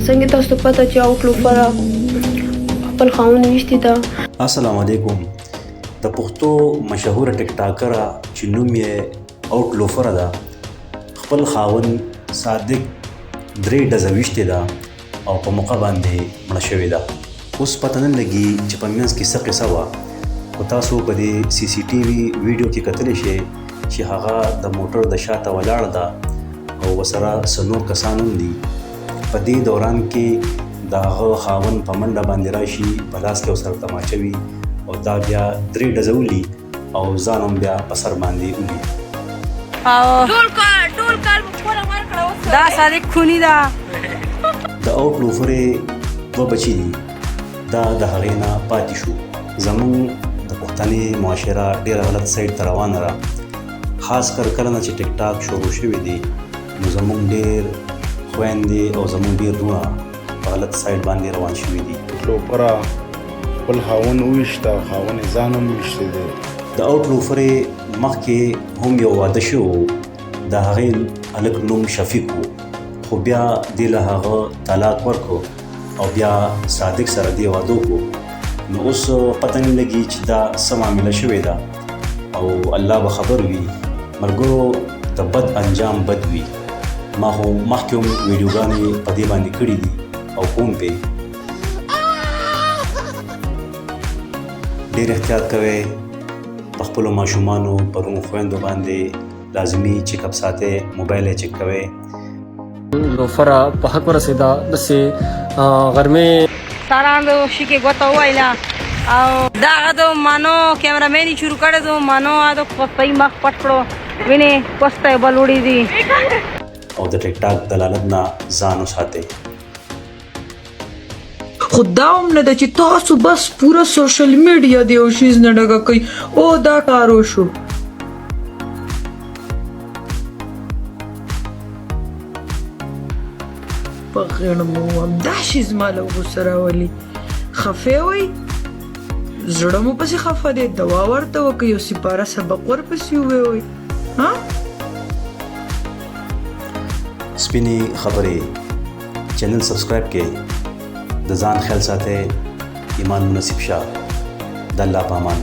څنګه تاسو ته پته چې اوټ لوفره خپل خاوند ویشتی ده. السلام علیکم د پښتو مشهوره ټیک ټاکره چې نوم یې اوټ لوفره ده خپل خاوند صادق درې ډزه ویشتې ده او په موقع باندې مړه شوې ده. اوس پته نه لګي چې په منځ کې څه قصه وه خو تاسو په دې سي سي ټي وي ویډیو کې کتلی شئ چې هغه د موټر د شاته ولاړه ده او ورسره څه نور کسان هم دي. په دې دوران کې د هغه خاوند په منډه باندې راشي، په لاس کې ورسره تماچه وي او دا بیا درې ډزه ولي او ځان هم بیا په سر باندې ولي. او ټول کال ټول کال مو خپله ورکړه اوس دا صادق خونی ده. د اوټ لوفرې دوه بچي دي، دا د هغې نه پاتې شو. زمونږ د پښتنې معاشره ډېره غلط سایډ ته روانه ده، خاص کر کله نه چې ټیک ټاک شروع شوی دی نو زمونږ ډېر خویندې او زمونږ ډېر وروڼه په غلط سایډ باندې روان شوي دي. لوپره خپل خاوند وویشته او خاوند یې ځان هم ویشتی دی. د اوټ لوفرې مخکې هم یو واده شوی و، د هغې هلک نوم شفیق و، خو بیا دې له هغه طلاق ورکړو او بیا صادق سره دې واده وکړو. نو اوس پته نه لګي چې دا څه معامله شوې ده او الله به خبر وي. ملګرو د بد انجام بد وي، ما خو مخکې هم ویډیوګانې په دې باندې کړې دي او کوم پې. ډېر احتیاط کوئ په خپلو ماشومانو، په روڼو خویندو باندې لازمي چیک اپ ساتئ، موبایل یې چیک کوئ. لوفره په حق ورسېده داسې غرمې ساران د شي کې ګوته وویله او دا هغه د مانو کیمرامین یې شروع کړی د مانو د پستۍ مخ پټ کړو، وینې پسته یې بل وړي دي. او د ټیک ټاک دلالت نه ځان وساتئ. خو دا هم نه ده چې تاسو بس پوره سوشل میډیا د یو شیز نه ډکه کوي او دا کار وشو. په غیڼ مو وم، دا شیز ما له غوسه راولي. خفه وئ، زړه مو پسې خفه دی، دوا ورته وکړئ، یو سپاره سبق ورپسې ووایئ. ها سپینې خبرې چینل سبسکرایب کړئ. د ځان خیال ساتئ. ایمان مو نصیب شه. د الله په امان.